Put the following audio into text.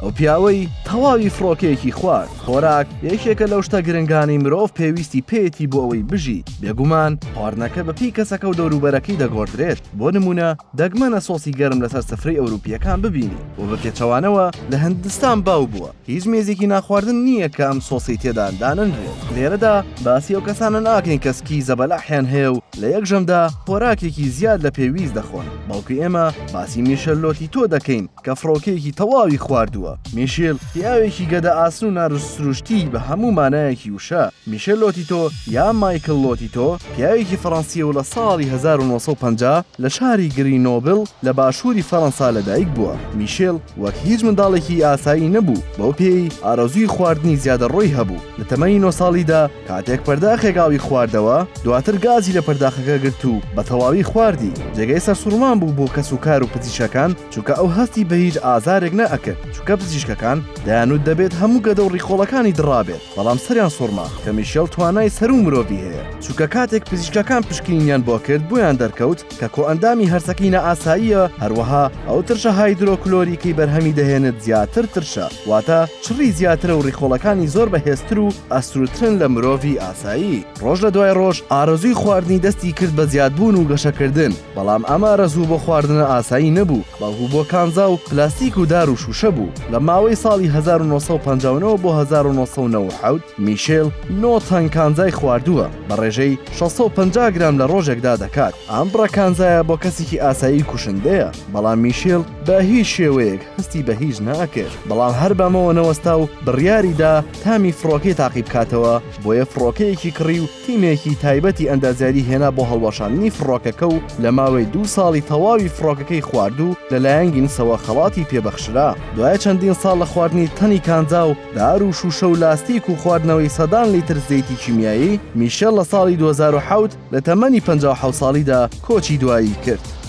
ئەو پیاوەی تەواوی فڕۆکەیەکی خوارد. خۆراک یەکێکە لەو شتە گرنگانەی مرۆڤ پێویستی پێیەتی بۆ ئەوەی بژی، بێگومان خواردنەکە بەپێی کەسەکە و دەوروبەرەکەی دەگۆڕدرێت، بۆ نموونە دەگمەنە سۆسی گەرم لەسەر سفرەی ئەوروپییەکان ببینی و بە پێچەوانەوە لە هندستان باو بووە. هیچ مێزێکی ناخواردن نییە کە ئەم سۆسەی تێدا دانەنرێت. لێرەدا باسی ئەو کەسانە ناکەین کە سکی زەبەلاحیان هەیە و لە یەک ژەمدا خۆراکێکی زیاد لە پێویست دەخۆن، بەڵکو ئێمە باسی میشێل لۆتیتۆ دەکەین کە فڕۆکەیەکی تەواوی خواردووە. میشیل پیاوێکی گەدە ئاسن و نارسروشتی بە هەموو مانایەکی وشە. میشێل لۆتیتۆ یا مایکل لۆتیتۆ پیاوێکی فەڕەنسییە و لە ساڵی 1950 لە شاری گرینۆبل لە باشووری فەڕەنسا لەدایک بووە. میشێل وەک هیچ منداڵێکی ئاسایی نەبوو، بەو پێیەی ئارەزووی خواردنی زیادەڕۆی هەبوو. لە تەمەنی نۆ ساڵیدا کاتێک پەرداخێک ئاوی خواردەوە، دواتر گازی لە پەرداخەکە گرت و بە تەواوی خواردی. جێگەی سەرسوڕمان بوو بۆ کەسوکار و پزیشکەکان، چونکە ئەو هەستی بە هیچ ئازارێک نەئەکرد، چونکە پزیشکەکان دەیانوت دەبێت هەموو گەدە و ڕیخۆڵەکانی دڕابێت، بەڵام سەریان سوڕما کە میشێل توانای سەروو مرۆڤی هەیە، چونکە کاتێک پزیشکەکان پشکنینیان بۆ کرد بۆیان دەرکەوت کە کۆئەندامی هەرسەکەی نائاساییە، هەروەها ئەو ترشە هایدرۆکلۆریکەی بەرهەمی دەهێنێت زیاتر ترشە، واتە چڕی زیاترە و ڕیخۆڵەکانی زۆر بەهێزتر و ئەستوورترن لە مرۆڤی ئاسایی. ڕۆژ لە دوای ڕۆژ ئارەزووی خواردنی دەستی کرد بە زیادبوون و گەشەکردن، بەڵام ئەم ئارەزوو بۆ خواردنە ئاسایی نەبوو، بەڵکو بۆ کانزا و پلاستیک و دار و شووشە بوو. لە ماوەی ساڵی 1959 بۆ 1997 میشێل نۆ تەن کانزای خواردووە، بە ڕێژەی 650 گرام لە ڕۆژێکدا دەکات. ئەم بڕە کانزایە بۆ کەسێکی ئاسایی کوشندەیە، بەڵام میشێل بە هیچ شێوەیەک هەستی بە هیچ ناکرد. بەڵام هەر بەمەوە نەوەستا و بڕیاری دا تامی فڕۆکەی تاقی بکاتەوە، بۆیە فڕۆکەیەکی کڕی و تیمێکی تایبەتی ئەندازیاری هێنا بۆ هەڵوەشاندنی فڕۆکەکە و لە ماوەی دوو ساڵی تەواوی فڕۆکەکەی خوارد و لەلایەن گینسەوە خەڵاتی پێبەخشرا. دوای چەندین ساڵ لە خواردنی تەنی کانزا و دار و شووشە و لاستیک و خواردنەوەی سەدان لیتر زەیتی کیمیایی، میشێل لە ساڵی 2007 لە تەمەنی 57 ساڵیدا کۆچی دوایی کرد.